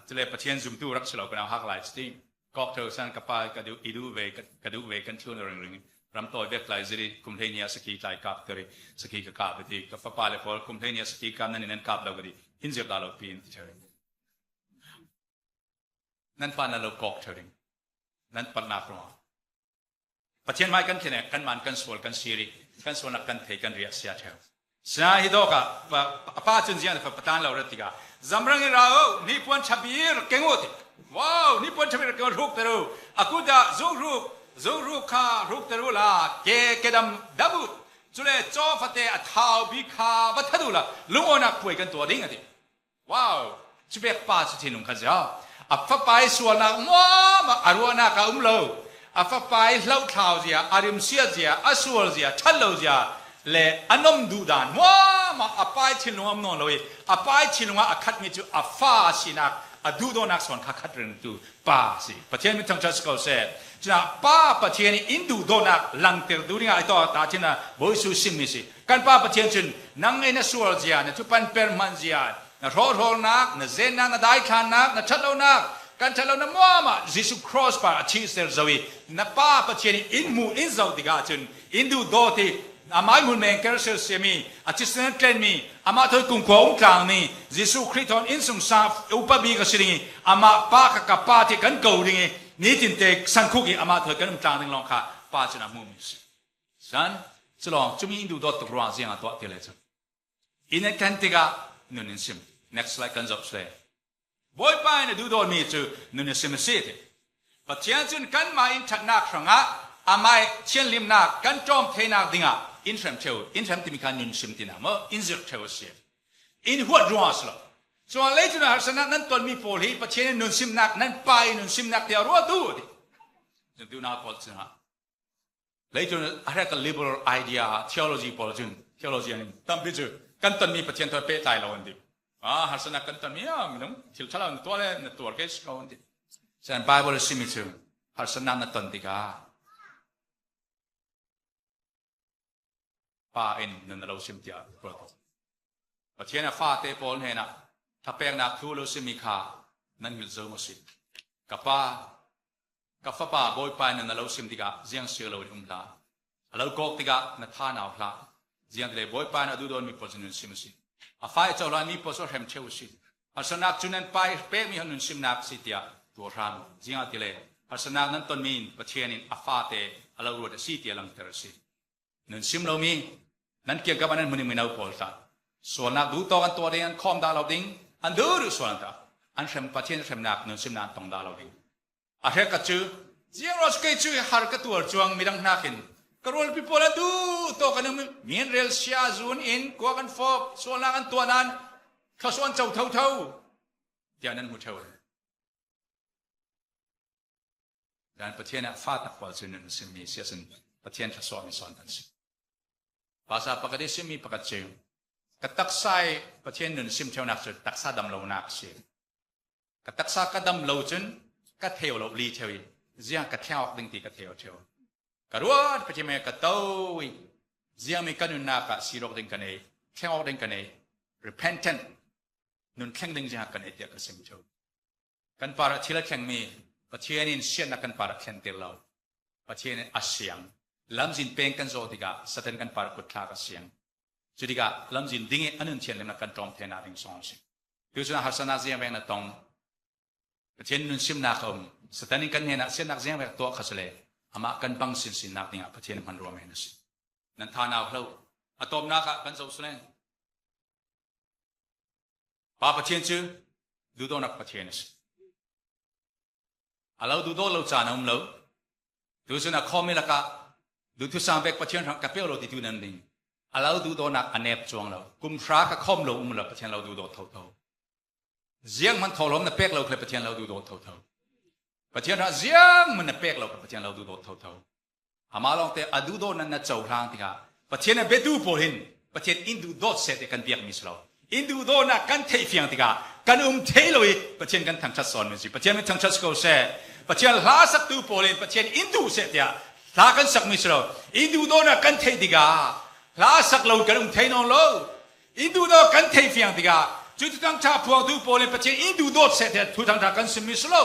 Cule Pathian zumtu rak si lo kan hak lai ti. Kok theu san ka pa ka duh i duh ve ka duh ve kan thlun ring ring. Ram tawi vek tlai ziri kum hlei ni ah saki tlai kap teri saki ka kap ti ka fapa le pawl kum hlei ni ah saki kap nan in nan kap lo ka ti hin zir da lo pi in ti theri. Nan pa na lo kok thering. Nan patnak ruangah. Pathian mai kan thine kan man kan sual kan siri kan sualnak kan thei kan ria sia theo. Sina hi dawk ah pa cun ziang fa patan lo rat tikah zamrang in ra o ni puan chabir kengo ti wow ni puan chabir kengo ruk teru akuda zung ruk zung ruk kha ruk teru la ke kedam dabu cule chaw fate a thau bi kha va thadu la lungonak puai kan tua ding ati. Wow, cubek pa cu thinlung kha zia. A fapa i sualnak muam a ruahnak a um lo. A fapa i hlohthlau zia, a rimsia zia, a sual zia, ṭhat lo zia le a nom duh dan muam a pa i thinlung a um nawn lo i a pa i thinlung ah a khatmi cu a fa sinak a duhdawnak sawn kha khat ringtu pa si. Pathian min thangṭhat si ko seh. Cuna pa Pathian i inn duhdawnak langter duh dingah ai to ta thin ah Bawi Jesuh simmi si. Kan Pa Pathian cun nang i na sual zia, na thupan per hman zia, na hrawhhrawlnak, na zennak, na daithlannak, na ṭhatlonak, kan ṭhatlonak muam ah Jesuh cross par a thihser zo i na Pa Pathian i in hmu in zoh tikah cun in duh dawt i amah hmun meng kersil siami a thisen tlenmi amah thoi kumkhua um tlangmi Jesuh Khrih thawng inn sung sang upa bik a si ding i amah pa ka ka pa ti kan ko ding i nitin te sankhuk i amah thoi kan um tlang ding lawng kha pa cun a hmumi si. San culawng cumi in duhdawt tuk ruang ziang ah tuah ti le cu. Inn an kan tikah nun in sim. Next slide kan zoh sle. Bawipa in a duhdawtmi cu nun in sim a si ti. Pathian cun kanmah in ṭhatnak hrangah amah thianhlimnak kan ṭawm theinak dingah in hrem ṭheu in hrem timi kha nun sim tina maw in zirh ṭheu a si. In huat ruangah si lo. Cuan lei cun harsatnak nan tonmi pawl hi Pathian in nun simnak nan pa in nun simnak tiah ruah tu ti. Zumtu pawl cungah Leicun a hrek liberal idea theology pawl cun theology an tampi cu kan tonmi Pathian thawt pehtlai lo an ti. Ah harsanak kan tonmi ah minung thil ṭhalo na tuah le na tuar ke ko an ti. Sen Bible simi cu harsanak na ton tikah pa in nun lo sim tiah ruat. Pathian a fate pawl hnenah thapeknak thu lo simi kha nan ngil zo maw si? Ka pa Ka fapa Bawipa in na lo sim tikah ziang sir lo in um hlah. A lo kawk tikah na tha nau hlah. Ziang le Bawipa in a duh dawnmi pawl cu nun sim a si. A fa i cohlanmi pawl cu hrem ṭheu a si. Harsatnak cu nan pa i pekmi nun simnak a si tiah tuah hram. Ziang ah ti le harsatnak nan tonmi in Pathian in a fate a lo ruat a si tiah langhter a si. Nun sim lomi nan kiangkap ah nan hmun i mino pawl tah sualnak duh tawk an tuah ding an khawm dah lo ding an duh duh sual an tah an hrem Pathian hremnak nun simnak an tong dah lo ding. A hrek ka cu ziangros kei cu har ka tuar cuang midang hnakin ka rualpi pawl a du to kan um min rel sia zun in kuak an fawp sualnak an tuah nan thlasu an co tho tho tiah nan hmu theo. Dan Pathian ah fa tak pawl cu nun simmi si asin Pathian thlasuah mi son an si. Pasa pakhat i simmi pakhat cu ka taksa i Pathian nun sim theonak cu taksa dam lonak si. Ka taksa ka dam lo cun ka theo lo li theo i ziang ka thiang awk ding ti ka theo theo. Ka ruat Pathian me ka to i ziang mi ka nunnak ah sirok ding ka nei, thleng awk ding ka nei, repentant nun thleng ding ziang ka nei tiah ka sim theo. Kan par ah thil a thlengmi Pathian in siannak kan par ah thlen tir lo. Pathian in a siang. Lamzin peng kan zawh tikah Satan kan par kut thlak a siang. Cu tikah lamzin ding i a nun thianhlimnak kan ṭawm thenak ding song a si. Tucun harsatnak ziang veng na tong. Pathian nun simnak a um. Satan in kan hnenah siannak ziang vek tuah kha si le amah kan bang sinsinnak dingah Pathian hman rua men a si. Nan tha nau hlo. A tawpnak ah kan zoh sulen. Pa Pathian cu duhdawnak Pathian a si. A lo duhdaw lo caan a um lo. Tucun a khomi lakah duhthusam pek Pathian hrang ka pek lo ti tu nan ding. A lo duhdawnak a nep cuang lo. Kum hra ka khom lo um lo Pathian lo duhdaw tho tho. Ziang man tholom na pek lo khle Pathian lo duhdaw tho tho. Pathian ra ziang man na pek lo khle Pathian lo duhdaw tho tho. Amah lawng te a duhdaw nan na cohlang tikah Pathian a biatu pawl hin Pathian in duhdawt seh ti kan biakmi si lo. In duhdawnak kan theih fiang tikah kan um thei lo i Pathian kan thangṭhat sawn mi si. Pathian min thangṭhat si ko seh. Pathian hla saktu pawl in Pathian in duh seh tiah hla kan sakmi si lo. In duhdawnak kan theih tikah hla sak lo kan um thei nawn lo. In duhdaw kan theih fiang tikah Cu thutang ṭha phuangtu pawl nih Pathian in duhdawt seh tiah thutang ṭha kan simmi si lo.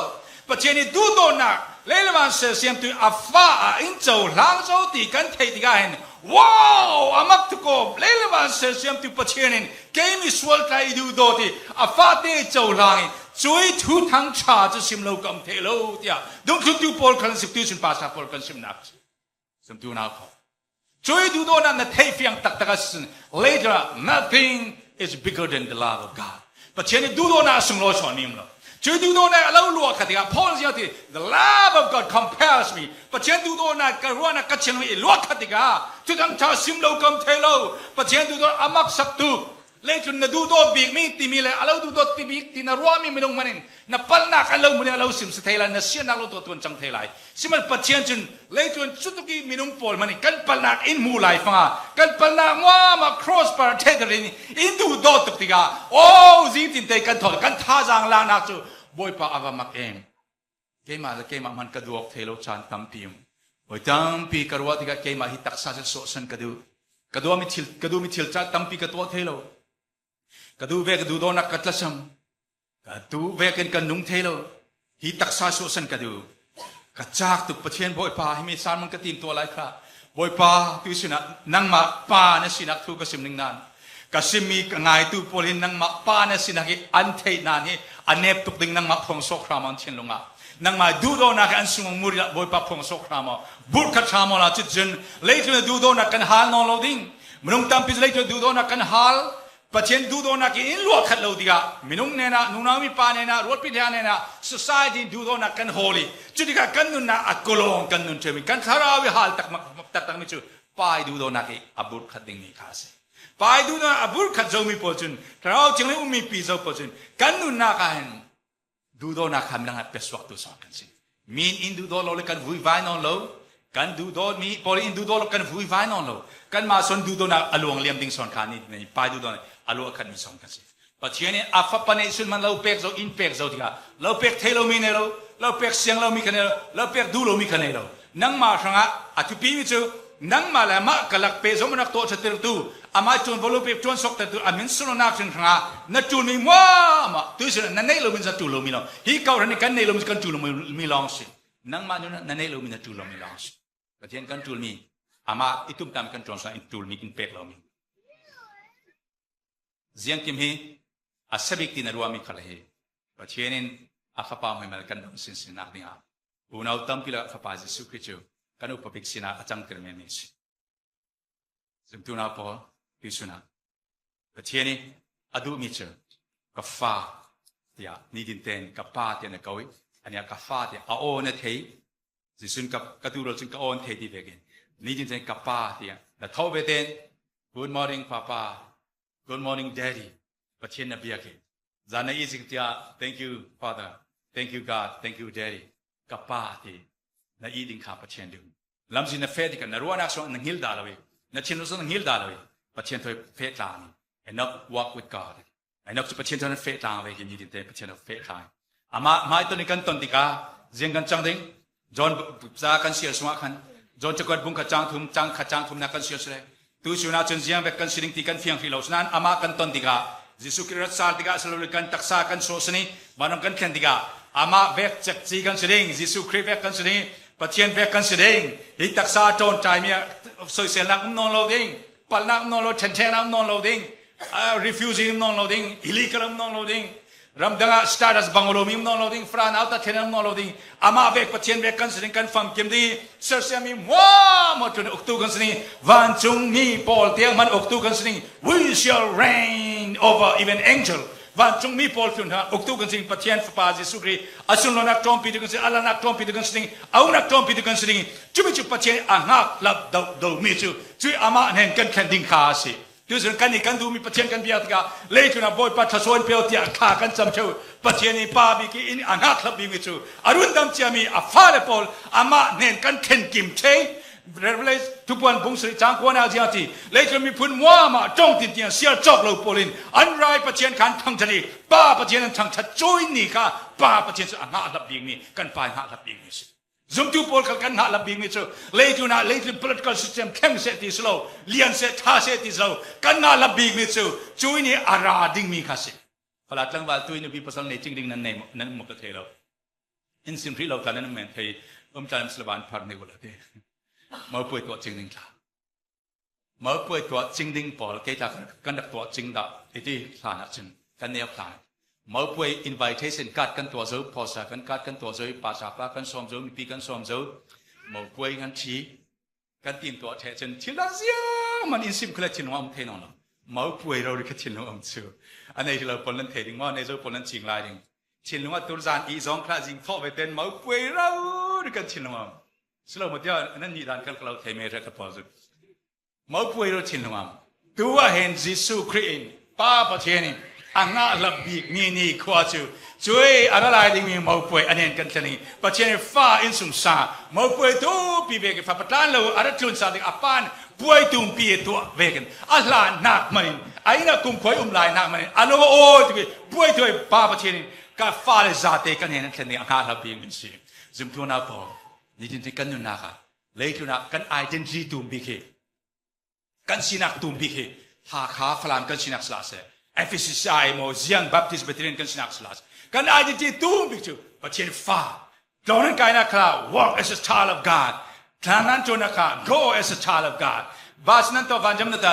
Pathian i duhdawtnak leilevan sersiamtu a fa ah in cohlang zo ti kan theih tikah hin wow amak tuk ko leilevan sersiamtu Pathian in keimi sual tlai i duhdawt i a fate cohlang i cui thu thang ṭha cu sim lo kam the lo tiah dungthluntu pawl khan siktu sin pastor pawl kan simnak Zumtu nau kho. Cui duhdawtnak na theih fiang taktak ahcun later nothing is bigger than the love of God. Pathian nih duhdawtnak a sunglawi sawn mi um lo. Cui duhdawtnak a lo lua kha tikah Paul zia ti the love of God compels me. Pathian duhdawtnak ka ruahnak ka thinlung i lua kha tikah cu dang tha sim lo kam thei lo. Pathian duhdawt amak sak tu Leitlun na duhdawt bikmi timi le a lo duhdawt ti bik ti na ruahmi minung hmanh in na palhnak an lo mun in a lo sim si thei lai na siannak lo tuah tuan cang thei lai sihmanhsehlaw Pathian cun leitlun cutuk i minung pawl hmanh in kan palhnak in hmu lai fanga kan palhnak muama cross par thetter in in duhdawt tuk tikah oh zingtin te kan thawt kan thazaang laknak cu Bawipa a va mak em keimah le keimah hmanh ka duak thei lo caan tampi um voi tampi ka ruah tikah keimah hi taksa cu sawhsan ka duh ka duami thil ka duhmi thil ca tampi ka tuah thei lo ka duh ve ka duh dawnak ka tlasam ka duh ve kan kan nung thei lo hi taksa sawhsan ka duh ka caak tuk Pathian Bawipa hi mi san man ka tim tuah lai kha Bawipa tu sinah nangmah pa na sinak thu ka sim ning nan ka simi ka ngaitu pawl hi nangmah pa na sinak hi an theih nan hi a nep tuk ding nangmah phuang sok hram an thinlung ah nangmah duhdawnak hi an sungong muri lah bawipa phuang sok hram aw burh khat hram aw la cun leitlun duhdawnak kan hal nawn lo ding minung tampi leitlun duhdawnak kan hal Pathian duhdawnak in luah khat lo tikah minung nena nunau mi pa nena ruatpi hna nena society duhdawnak kan hawl i cu tikah kan nunnak a kolong kan nun ṭhemi kan thlarau i hal tak tak mi cu pai duhdawnak i a burh khat ding mi kha a si Pai duhnak a bur khat zomi pawl cun thlarau thiang le ummi pi zo pawl cun kan nunnak ah hin duhdawnak kha midang ah pesuak tu sawng kan si. Min in duhdaw lo le kan vui vai nawn lo kan duhdaw mi pawl in duhdaw lo kan vui vai nawn lo kan mah son duhdawnak a luang liam ding son kha ni pai duhdawnak a luah khat mi song kan si. Pathian nih a fapa nih sun man lo pek zo in pek zo tikah lo pek thei lo mi nei lo lo pek siang lo mi kha nei lo lo pek duh lo mi kha nei lo nangmah hrangah a thupi mi cu nangmah le mah kalak pe zong rak tuah thatir tu amah tuan volo pek tuan sok tu amin sunonak hring hrangah na tu mi mua ma tu sin na nei lo min za tu lo mi lo hi kau ran kan nei lo mi kan tu lo mi long si nangmah nu na nei lo mi na tu lo mi long si Pathian kan tul mi ama itum tam kan tuan sa in tul mi in pek lo mi Ziangkim hi a sabik ti na ruahmi khal hi Pathian in a fapa muimal kan dong sinsin nak dingah unau tampi le fapa Jesuh Khrih cu kan upa bik sinah a cang tir men mi si. Zumtu na pawl ti sunah Pathian i a duhmi cu ka fa tiah nidin ten ka pa tiah na ko i ania ka fa tiah a aw na thei Jesuh ka ka tu ro cun ka aw thei ti ve kin nidin ten ka pa tiah na tho ve ten Good morning papa good morning daddy Pathian na bia khi zan na izing tiah thank you father thank you God thank you daddy ka pa ti na i ding kha Pathian ding lamzi na fe tikah na ruahnak song na ngil da lo i na thinlung song na ngil da lo i Pathian thoi fe tlang Enoch walk with God Enoch cu Pathian thoi fe tlang ve hi ni te Pathian fe tlang ama hmai ton kan ton tikah ziang kan cang ding John za kan sial sungah khan John cakuat bung kha chang thum chang kha chang thum na kan sial sile tu suna cun ziang vek kan sining ti kan fiang hrih lo nain amah kan ton tikah Jesuh Khrih rat sal tikah silo kan taksa kan so sini vanong kan thlen tikah amah vek cek ci kan si ding Jesuh Khrih vek kan si ding Pathian vek kan si ding hi taksa ṭawn ṭai mi soiselnak um nawn lo ding palnak um nawn lo ṭhenṭhenak um nawn lo ding refugee um nawn lo ding illegal um nawn lo ding ramdang ah status banglo mi um nawn lo ding fran out ta thlen um nawn lo ding amah vek Pathian vek kan si ding kan famkim ding sersiam mi mua mo tun uktu kan si ding vancung mi pawl tiang man uktu kan si ding we shall reign over even angel vancung mi pawl tlun hna uktu kan si ding Pathian fapa Jesuh Khrih a sunlanak ṭawmpi tu kan si alanak ṭawmpi tu kan si ding aunak ṭawmpi tu kan si ding cumi cu Pathian a ngak lap do do mi cu cui amah hnen kan thlen ding kha a si Tuzun kan i kan duhmi Pathian kan biak tikah leitlun ah Bawipa thlasawn peo tiah thla kan cam theo. Pathian i pa bik i inn a hngak bikmi cu a rundam ciami a fale pawl amah hnen kan thlen kim thei. Revelation tupuan bung sari cang kuan ah ziang ti leitlun miphun muama tong tin tiang sial cawk lo pawl in an rai Pathian khan thangthat i pa Pathian an thangthat cuin ni kha pa Pathian cu a hngah bikmi kan pa hngah bikmi si. Zumtu pawl kha kan hngah bikmi cu leitlun ah leitlun political system thleng seh ti si lo, lian seh tha seh ti si lo, kan hngah bikmi cu cui nih a ra dingmi kha si. Fala tlangval tu in nupi pasal nei cing ding nan nei nan um ka thei lo. In sim ri lo tla nan men thei um tla silvan phar ne wala te. Mau puai tuah cing ding tla. Mau puai tuah cing ding pawl ke tla kan rak tuah cing da iti hlan ah cun kan ne hlan. Mau puai invitation card kan tuah zo phosa kan card kan tuah zo pa sa pa kan som zo mipi kan som zo mau puai kan thi kan tin tuah the cun thil dang ziang man in sim khale thinlung am the nong lo mau puai ro ri kha thinlung am chu anei lo pon nan the ding mo nei zo pon nan ching lai ding thinlung a tur zan i zong khla jing tho ve ten mau puai ro ri kan thinlung am silo mo tia nan ni dan kal kalo the me re ka pol zu mau puai ro thinlung am Tu ah hin Jesuh Khrih in Pa Pathian in a ngah lam bik mi ni khua cu cui a ra lai dingmi mopuai anen kan thlen i Pathian fa in sung sa mopuai tu pi ve ke fa patlan lo a ra tlun sa ding a pan puai tum pi tuah ve kan a hlan nak man in a ina kum khoi um lai nak man in alo o ti puai thuai Pa Pathian in ka fa le za te kan hen thlen ding a ngah lam bik min si zumtu na pawl nitin kan nunnak ah leitlun ah kan identity tum bik hi Kan sinak tum bik hi Hakha Falam kan sinak sila seh FCCI maw Ziang Baptist Brethren kan sinak sila seh kan identity tum bik cu Pathian fa tlawng kainak kha walk as a child of God thlan nan cawnnak kha go as a child of God bas nan to vanjam na ta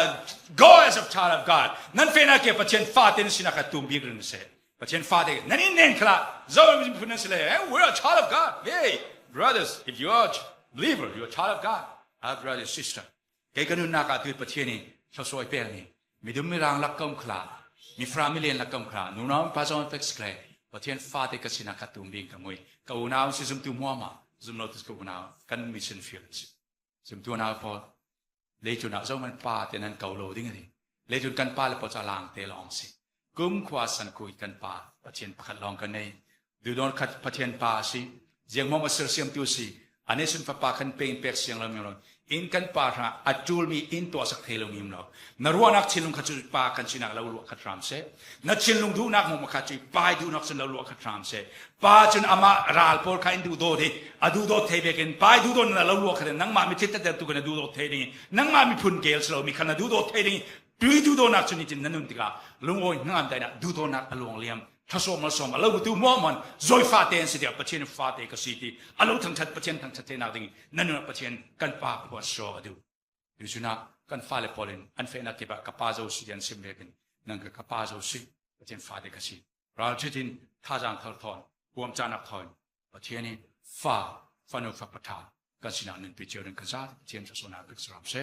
go as a child of God nan fe na ke Pathian fa te sinak kha tum bik rin seh Pathian fa te nan in nen khala zo phun nan si le we're a child of God. Hey brothers, if you are a believer, you're a child of God. Our brother sister, Kei ka nunnak ah tu Pathian i thlawsuai pek ni midum mirang lak kom khla mifra milian lak kom khla nunau pa zong fek skle Pathian fate ka sinah kha tum ding ka mui ka unau si zumtu muama zumlo tu ka unau kan mission field si zumtu nau pawl leicun ah zoman pa te nan ko lo ding ani leicun kan pa le pawl cha lang te lawng si kum khua san kui kan pa Pathian pakhat lawng kan nei dudon khat Pathian pa si ziang mom a sersiam tu si ane sun fapa khan peng pek siang lo mi lo in kan pa hra a tul mi in to sak thei lo mi lo na ruanak thinlung kha chu pa kan sinak lo lu khat ram se na thinlung du nak mo kha chu pai du nak sun lo lu khat ram se pa chun ama ral pawl kha in du do di a du do thei bekin pai du do na lo lu khat nang ma mi thit ta tu kan du do thei ding nang ma mi phun kel slo mi khan na du do thei ding Tui duhdawnak cu nitin na nun tikah lungawi hnangam dainak duhdawnak a luang liam thasom malsawm a lo tu muaman zoi fa te an si tiah Pathian fa te ka si ti a lo thangthat Pathian thangthat te nak ding na nun ah Pathian kan pa khua so a du tu cuna kan fale pawl in an fehnak kip ah ka pa zo si an sim ve bin nang ka ka pa zo si Pathian fa te ka si ral chitin thazaang thar thon huam canak thon Pathian i fa fanu fa patha kan sinah nun pi cio ding kan za Pathian thasonak pek saram se.